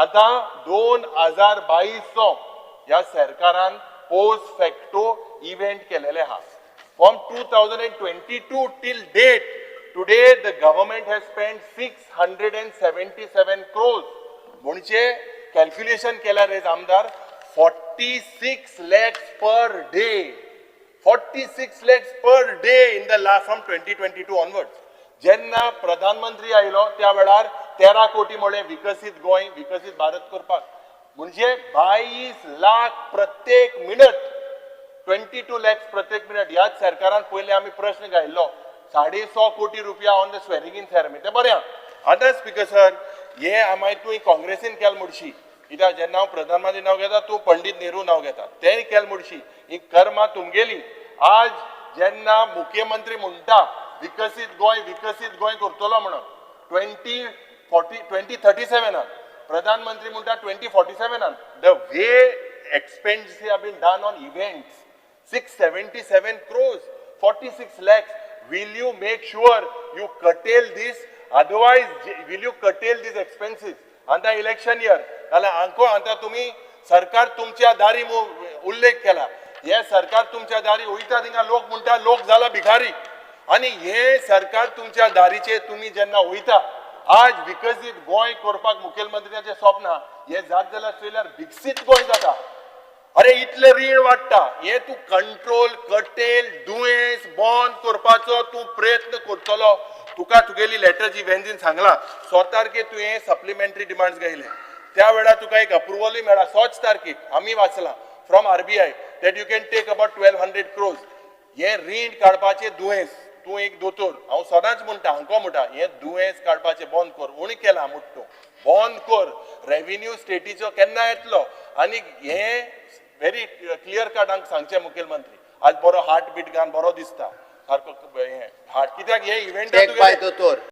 आतां 2022चो ह्या सरकारान पोस्ट फॅक्टो इव्हेंट केलेले आहा. From 2022 till date, today the government has spend 677 crores. म्हणजे कॅल्क्युलेशन केल्यार रे आमदार, 46 lakhs per day, 46 lakhs per day in the last from 2022 onwards. जेन्ना प्रधानमंत्री आयलो त्या वेळार 13 कोटी म्हळें विकसीत गोंय, विकसीत भारत करपाक. म्हणजे 22 लाख प्रत्येक मिनट, 22 लॅक्स प्रत्येक मिनट. ह्याच सरकारान पयले आमी प्रश्न घायल्लो 150 कोटी रुपया on the swearing in ceremony. ते बरें आहा. आतां स्पिकर सर, हे मागीर तुवें काँग्रेसीन केलें म्हणशी, कित्याक जेन्ना हांव प्रधानमंत्री नांव घेता, तूं पंडीत नेहरू नांव घेता. तेंय केलें म्हणशी. ही कर्मां तुमगेली. आज जेन्ना मुख्यमंत्री म्हणटा विकसीत गोंय, विकसीत गोंय करतलो म्हणून 2040, 2037नान, प्रधानमंत्री म्हणटा 2047नान, the way expense have been done on events, 677 crores, 46 lakhs. Will you make sure you curtail this? Otherwise, will you curtail these expenses? आता इलेक्शन इयर जाल्यार आंको आतां तुमी सरकार तुमच्या दारी उल्लेख केला. हे सरकार तुमच्या दारी वयता थिंगा लोक म्हणटा लोक जाला भिकारी. आनी हे सरकार तुमच्या दारीचे तुमी जेन्ना वयता, आज विकसीत गोंय करपाक मुखेलमंत्र्याचें स्वप्न आहा. हे जात जाल्यार चोयल्यार विकसीत गोंय जाता. अरे, इतले रीण वाडटा, हे तूं कंट्रोल, कर्टेल, दुयेंस बंद करपाचो तूं प्रयत्न करतलो? तुका तुगेली लेटर जी वेंजीन सांगला, 6 तारखेर तुवें सप्लिमेंटरी डिमांड्स घायले. त्या वेळार तुका एक अप्रुवलूय मेळ्ळा 6 तारखेक, आमी वाचला, from RBI that you can take about 1200 crores. हे रीण काडपाचें दुयेंस, तूं एक दोतोर, हांव सदांच म्हणटा, हांको म्हणटा, हें दुयेंस काडपाचें बंद कर. उणी केलां म्हूट तूं, बंद कर. रेविन्यू स्टेटीचो केन्ना येतलो? आनी हे व्हेरी क्लियर कट हांकां सांगचें, मुखेलमंत्री आज बरो हार्ट बीट घालून बरो दिसता सारको. हें हार्ट कित्याक हे event take bye दोतोर.